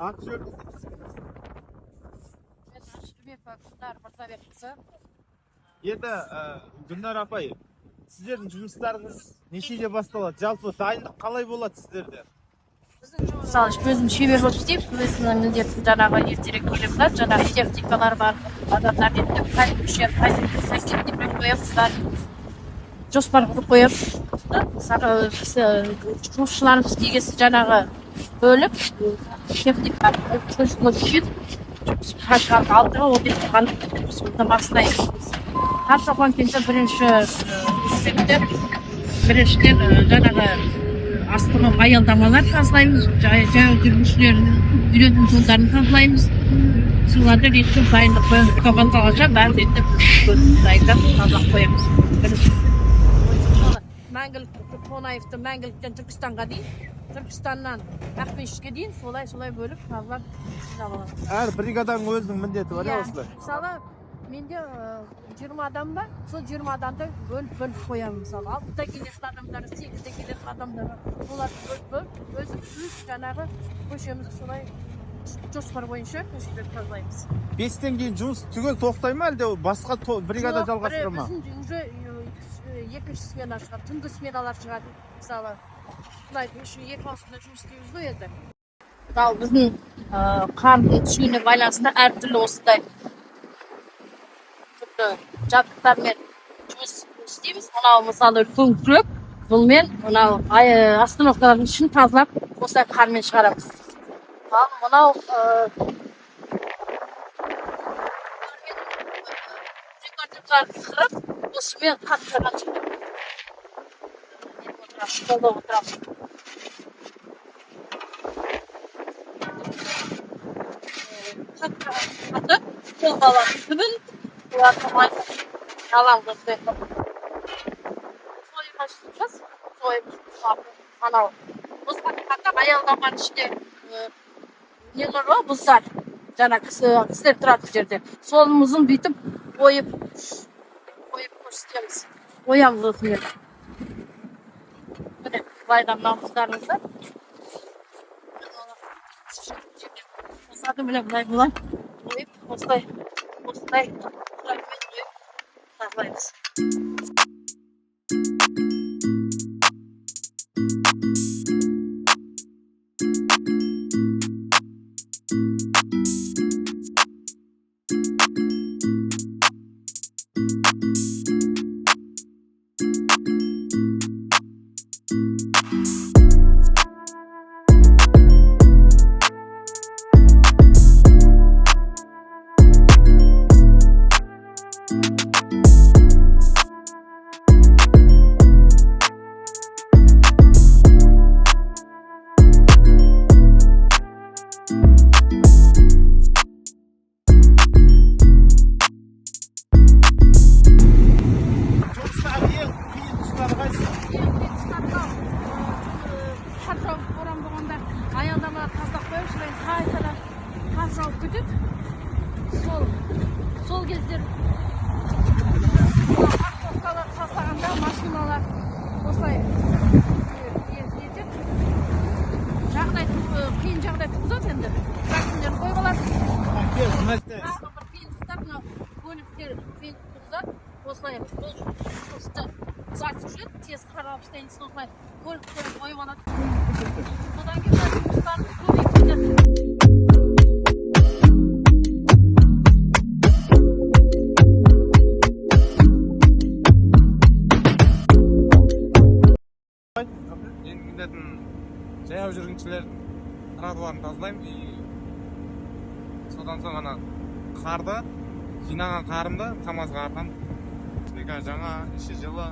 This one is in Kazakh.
Аты жөніңіз? Мен Ашырбекова Гүлнар Мырзабекқызы. Енді Гүлнар апай, сіздердің жұмыстарыңыз нешеде басталады? Жалпы дайындық қалай болады сіздерде? Мысалы, өзім шебер болып істеймін, өзімнің міндетім жаңағы ертерек келіп та, жаңағы техникалар бар, адамдар реттеп, қай көше, қай қай қоямыз, бәрін жоспар құрып қоямыз. Жұмысшыларымыз келгесін жаңағы бөліп, техника үшін 5:30, 6:15 ғана бастаймыз. Қар жауған кезде бірінші есептеп, біріншіден жаңағы астыңғы аялдамалар тазалаймыз, жаяу жүргіншілердің жүретін жолдарын тазалаймыз. Соларды реттеп дайындап қоямыз. Қалғанша бәрін реттеп дайындап тазалап қоямыз. Мәңгілік Қонаевты Мәңгіліктен Түркістанға дейін, Түркістаннан Ақмешітке дейін солай солай бөліп тазалап жинап аламыз. Әр бригаданың өзінің міндеті бар, иә, осылай? Мысалы, менде 20 адам бар, сол 20 адамды бөліп бөліп қоямын. Мысалы, 6-да келетін адамдар, 8-де келетін адамдар бар. Соларды бөліп бөліп, өзім өз жаңағы көшемізді солай жоспар бойынша көшелерді тазалаймыз. 5-тен кейін жұмыс түгел тоқтай ма, әлде басқа бригада Жоқ, жалғастыра ма? Біздің уже екінші смена шығады, түнгі сменалар шығады. Мысалы, былай үш екі ауысымда жұмыс істейміз ғой енді. Ал біздің қардың түсуіне байланысты әртүрлі осындай түрлі жабдықтармен жұмыс істейміз. Мынау, мысалы, үлкен күрек, бұнымен мынау остановкалардың ішін тазалап, осылай қармен шығарамыз. Ал мынау қырып, осымен қаттырған қолдап отырамыз. Қатты қолға алатын түбін, оларды аламыз осылай. Анау мұз қатқанда аялдаманың ішінде нелер бар, мұздар, жаңа кісілер тұратын жерде. Сол мұзын бүйтіп ойып ойып көрсетеміз, оямыз осымен. Міне, былайда мынау мұздарымызды осыларды, міне, былай былай ойып, осылай осындай құралмен ойып тазалаймыз. Жұмыстағы ең қиын тұстары қайсы? Ең қиын тұстары мынау, қар жауып, боран болғанда аялдамалар тазалап қоямыз, содан кейін қайтадан қар жауып кетеді. Сол кездер парковкалар тазалағанда машиналар осылай нетеді, жағдай қиын жағдай туғызады енді. Тракторлер қойып алады. Тағы бір қиындықтар мынау көліктер қиындық туғызады. Осылай бұл жұмысты ұзартып жүреді, тез қар алып тастайын десе, осылай көліктер қойып алады. Содан кейін мына жұмыстарымыз көбейіп кетеді. Менің міндетім жаяу жүргіншілердің тротуарын тазалаймын, и содан соң ана қарды жинаған қарымды КамАЗға артамын. Жаңа, іші жылы.